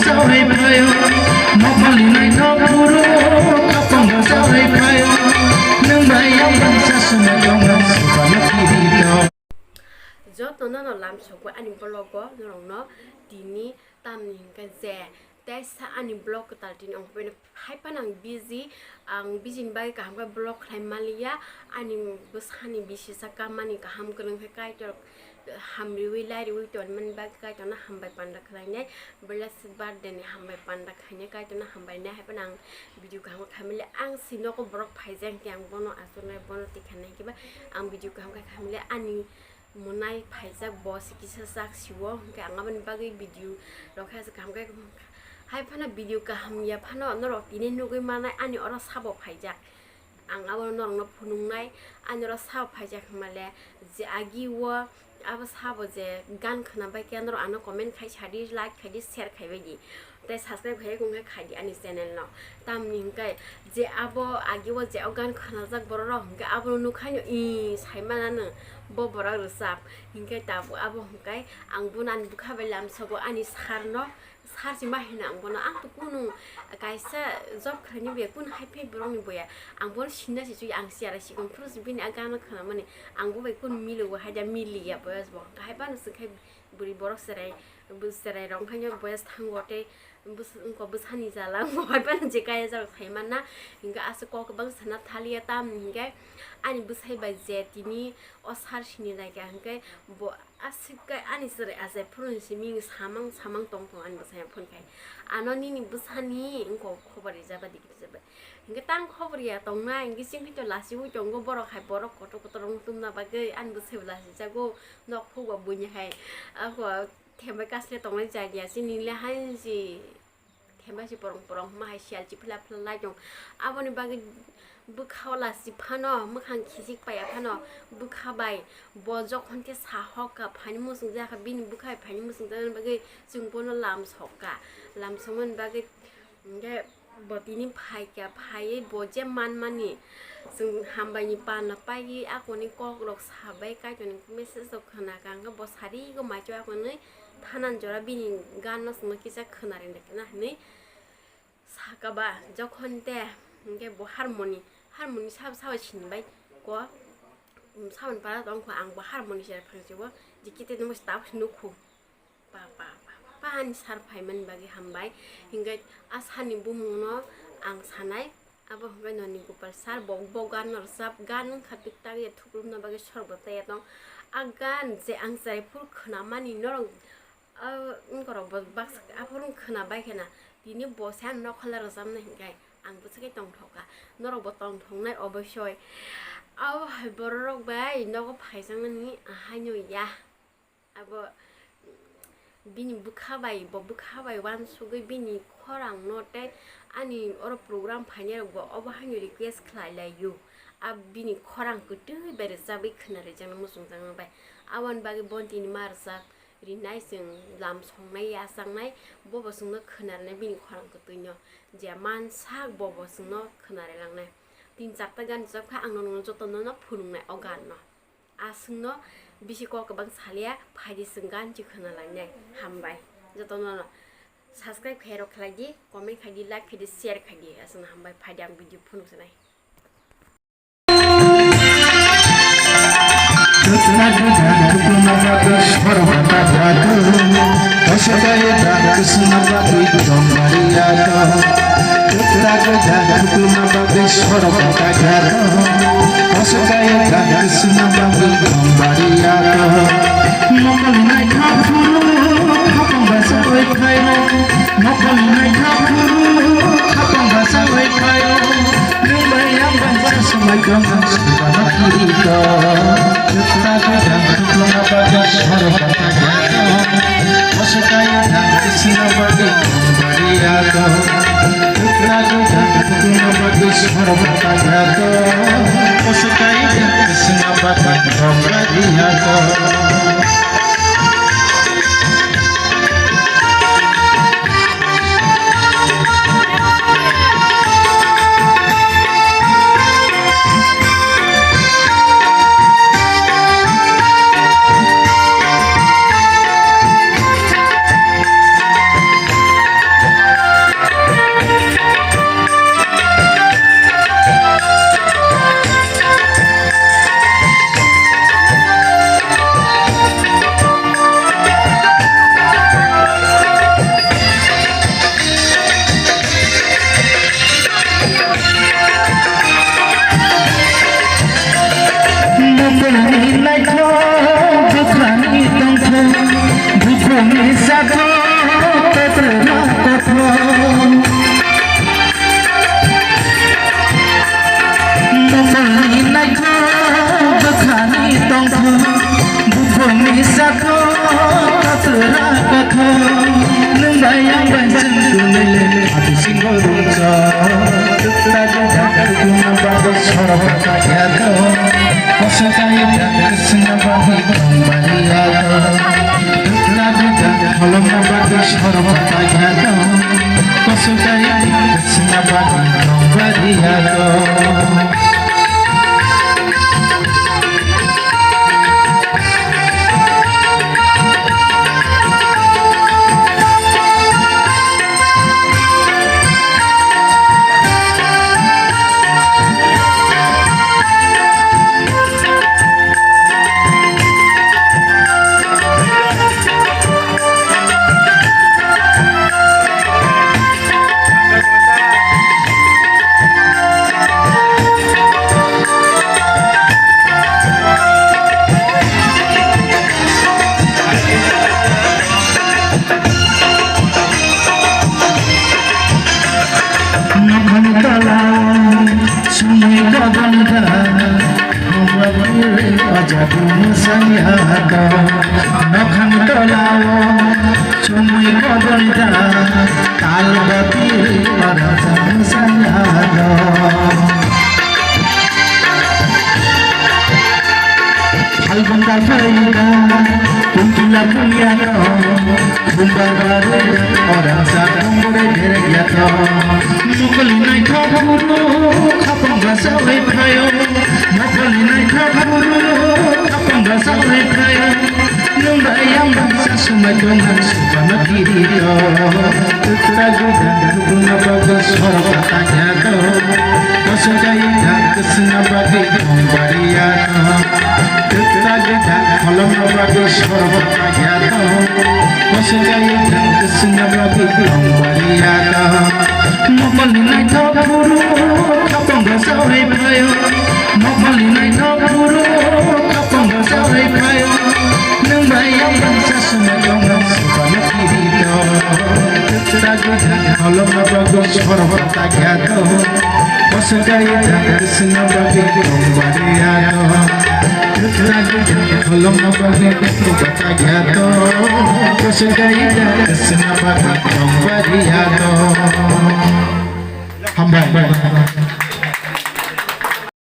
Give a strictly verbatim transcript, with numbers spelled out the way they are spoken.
Chawi phaio, nokni naithok phuru, kapang bo chawi phaio, nwng bai yang bangsa sumai tongma sibana phirito. Jotono no lamsokgo ani vlog o norokno tini tamni hwnkhe je teisa ani vlog kwtal tini ongkha bai no hai phano ang busy, ang busy ni bagwi kaham khe vlog khlai manliya ani bwsani bisi sa kamani kaham kwrwng khe Kaitor hamriwi lairiwi tonmani bagwi Kaitorno hambai panda khlainai, blessed birthday ni hambai panda khainai, Kaitorno hambai nai hai phano ang video kaham khe khaimali ang si nogo borok phaijak hwnkhe ang bono achuknai bono tikha nai khe ba ang video kaham khe khaimali ani monai phaijak bo se kisa chak sio hwnkhe ang aboni bagwi video rok khe kaham khe hai phano video kaham ya phano norok tini nugwi manai ani oro sabo phaijak. Ang abo norokno phunuknai, ani oro sabo phaijak hwnmale je agi o abo sabo je gan khwna bai khe norok ano comment khai sadi, like khai di, share khai bai di, tei subscribe khai wngkha khai di ani channel no. Tamni hwnkhe je abo agi o je o gan khwnajak borok rok hwnkhe abono nukhaino i sai mananw bo borok rwchap hwnkhe tabuk abo hwnkhe ang bono ani bwkha bai lamsogo ani sir no. Sir se ma hino ang bono, ang to kunu kaisa job khlaini boya, kunu hai phai borokni boya. Ang bono sinna se chwi, ang siyara sikon phuru se bini a gana khwnamani. Ang bo bai kunu mili o, haida mili ya boyas bo. Hwnkha hai phano swngkhai bwrwi borok cherai, bo cherai rok wngkhaino boyas thango tei bwsa-, wngkha bwsani jala wngkha hai phano je kaya jalo sai manna. Hwnkha aswk kok kwbang sana thaliya tamni hwnkhe ani bwsai bai je tini o sir sini laikha hwnkhe bo Aswk khe ani chwrai achai phuru ni simi samang samang tong tong ani bwsai phone khai. Ano nini bwsani wngkha khobor rijak bai digi rijak bai. Hwnkhe tang khobor ya tongnai, hwnkhe chini to lasiwi tongo borok hai borok kotor kotor wng tongna bagwi ani bwsai bo lasijago nok phuk ba buini hai. Ako thembai kasle tongnai jagya chini le hanji. Themba si porong porong hwnma hai siyal chiphila phila lai tong. Aboni bagwi bwkha o lasi phano, mwkhang khichik paiya phano, bwkha bai bo jokhon khe sahok kha, phaini muchungjak kha, bini bwkha bai phaini muchungjaknani bagwi chwng bono lamsok kha. Lamsokmani bagwi hwnkhe bo tini phai kha, phaiwi bo je manmani chwng hambai ni panda paiwi akoni kok rok sabai Kaitor ni message rok khna kha, hwnkhe bo sari go maichwk akoni. Thanan jora bini gan no chwngno kisa khwna rwna khe na hinwi saka ba, jokhon te hwnkhe bo harmoni, harmoni sabo sabo sini bai ko, um, saboni para tong kho ang bo harmoni se phang se bo je kete nungmo se tabuk se nukhu pa pa pa pa ani sar phaimani bagwi hambai hwnkhe a sani bumung no ang sanai. Abo hwnkhe Noni Gopal sir, bo, bo gan no rwchap, gan wngkha twk tak ya thuklumna bagwi sorbo tei ya tong. A gan je ang chwrai phuru khwnamani norok, ah, wngkorok bo baksa aphuru khwna bai khena. Tini bo se ang nokhola rwchapnai hwnkhe ang bwswk khe tongthok kha. Norok bo tongthoknai oboisoi. Abo hai bororok bai nogo phaijaknani ahaino ya. Abo bini bwkha bai, bo bwkha bai uansugwi bini khorang no tei ani oro program phainai rok bo obo haino request khlai lai o. A bini khorang kwtwi bai rwchapwi khwna rwjaknai muchungjaknai bai. Aboni bagwi bo tini ma rwchap rinai, chwng lam songnai, yachaknai, bo bo chwngno khwna rwnai bini khorang kwtwi no. Je man sak bo bo chwngno khwna rwlangnai. Tin charta gan rwchap kha ang nono jotono no phunuknai o gan no. Aswkno bisi kok kwbang salia, phaidi chwng ganchi khwna lainai. Hambai. Jotono no subscribe khai rok khlai di, comment khai di, like khai di, share khai di. Aswkno hambai, phaidi ang video phunuk sanai. Kwchwng bagwi tong bari ya to. Kwchwng bagwi tong bari ya to. Nokol ni naithok phuru khapang basa oi khaio. Nokol ni naithok phuru khapang basa oi khaio. Nwng bai ang bangsa swmai tong sibana phirito. Kwchwng bagwi tong bagwi sorok. Nokhani tola sumui kogon da, hubabwi ajadu musanya ko. Nokhani tola o sumui kogon da, tal bati arasa musanya ko. Phalgun da phaida, kuntula puya ko. Bumbar barwi orang sa bumbar derek ya to. Mokoli naithok buru khapang rasa oi phayo. Mokoli naithok buru khapang rasa oi phayo. Nung bai yang bangsa sumai tongmani sumana kiri to. Tutra gudan duguna bago sorok tanya to. Kosong jai dan kesena bagi bumbar ya to. Kwchajak da kholomno bagwi sorbo kaiya to. Kwchajak da kwchwngno bagwi tongbaria to. Mokolni naithok buru khapang rwchapwi phaio. Mokolni naithok buru khapang rwchapwi phaio. Nwng bai ang bangsa sumai tongmani sumana kiri to. Kwchajak da kholomno bagwi sorbo kaiya to. Kwchajak da kwchwngno bagwi tongbaria to. Kwchajak da kholomno bagwi tongbaria to. Kwchajak da kwchwngno bagwi tongbaria to. Hambai.